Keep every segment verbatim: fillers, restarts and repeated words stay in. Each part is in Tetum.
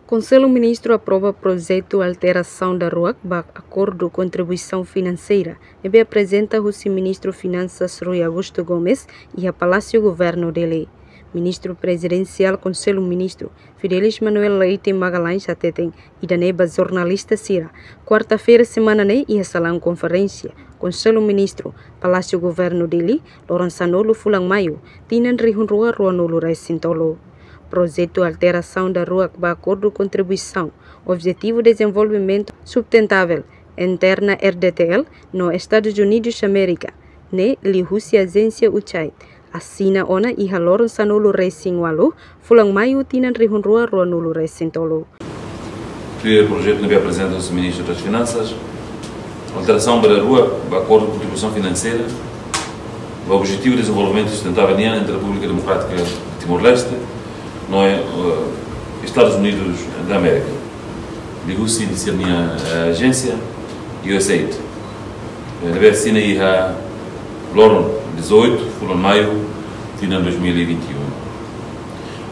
Konsellu Ministru aprova projetu alterasaun daruak ba akordu kontribuisaun finanseira ne'ebé aprezenta husi Ministru Finansas Rui Augusto Gomes iha Palásiu Governu Dili. Ministru Prezidensiál Konsellu Ministru, Fidelis Manuel Leite Magalhães hateten ida-ne'e ba jornalista sira, kuarta-feira semana ne'e iha salaun konferénsia Konsellu Ministru, Palásiu Governu Dili, loron sanulu fulan Maiu, tinan rihun rua ruanulu resin tolu. Projetu alterasaun daruak ba akordu kontribuisaun Objetivu Dezenvolvimentu Sustentável entre R D T L no Estadus Unidus Amérika, ne'e liuhusi ajénsia USAID asina ona iha loron sanulu resin ualu fulan Maiu tinan rihun rua ruanulu resin tolu. Primeiru projetu ne'ebé aprezenta husi Ministru das Finansas, alterasaun ba daruak ba akordu kontribuisaun finanseira ba Objetivu Dezenvolvimentu Sustentável nian entre Repúblika Demokrátika Timor-Leste no, eh, Estadus Unidus da Amérika, liuhusi sira-nia, eh, ajénsia USAID, eh, ne'ebé asina iha loron dezoitu fulan Maiu tinan dois mil e vinte e um.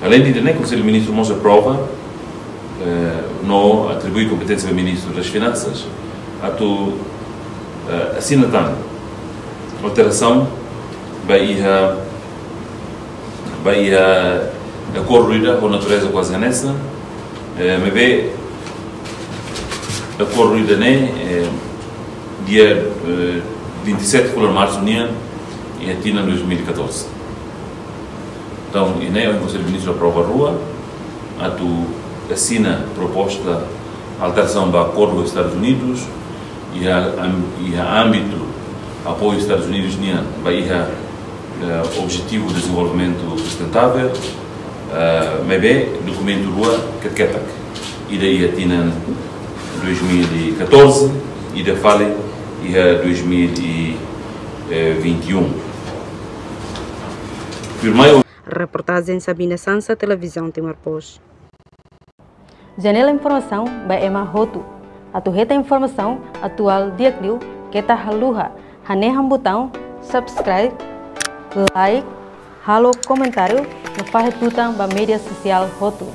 Aleinde ida-ne'e, Konsellu Ministru mós aprova, eh, no atribui kompeténsia ba Ministru das Finansas atu, eh, asina tan alterasaun ba iha, ba iha akordu ida ho natureza kuaze hanesan, eh, maibé akordu ida-ne'e, eh, dia, eh, vinte e sete fulan Marsu nian iha tinan dois mil e catorze. Entaun, ida-ne'e Konsellu Ministru aprova rua atu asina proposta alterasaun ba akordu ho Estadus Unidus iha am-, iha ámbitu apoiu Estadus Unidus nian ba iha, eh, Objetivu Dezenvolvimentu Sustentável, eh, maibé dokumentu rua ketak-ketak. Ida iha tinan dois mil e catorze, ida fali iha dois mil e vinte e um. Firmai. Reportajen Sabina Sansa, Televizaun Timor Post. Janela informasaun ba ema hotu. Atu hetan informasaun atuál di'ak liu, keta haluha hanehan butaun subscribe, like, halo komentáriu no fahe tutan ba média sosiál hotu.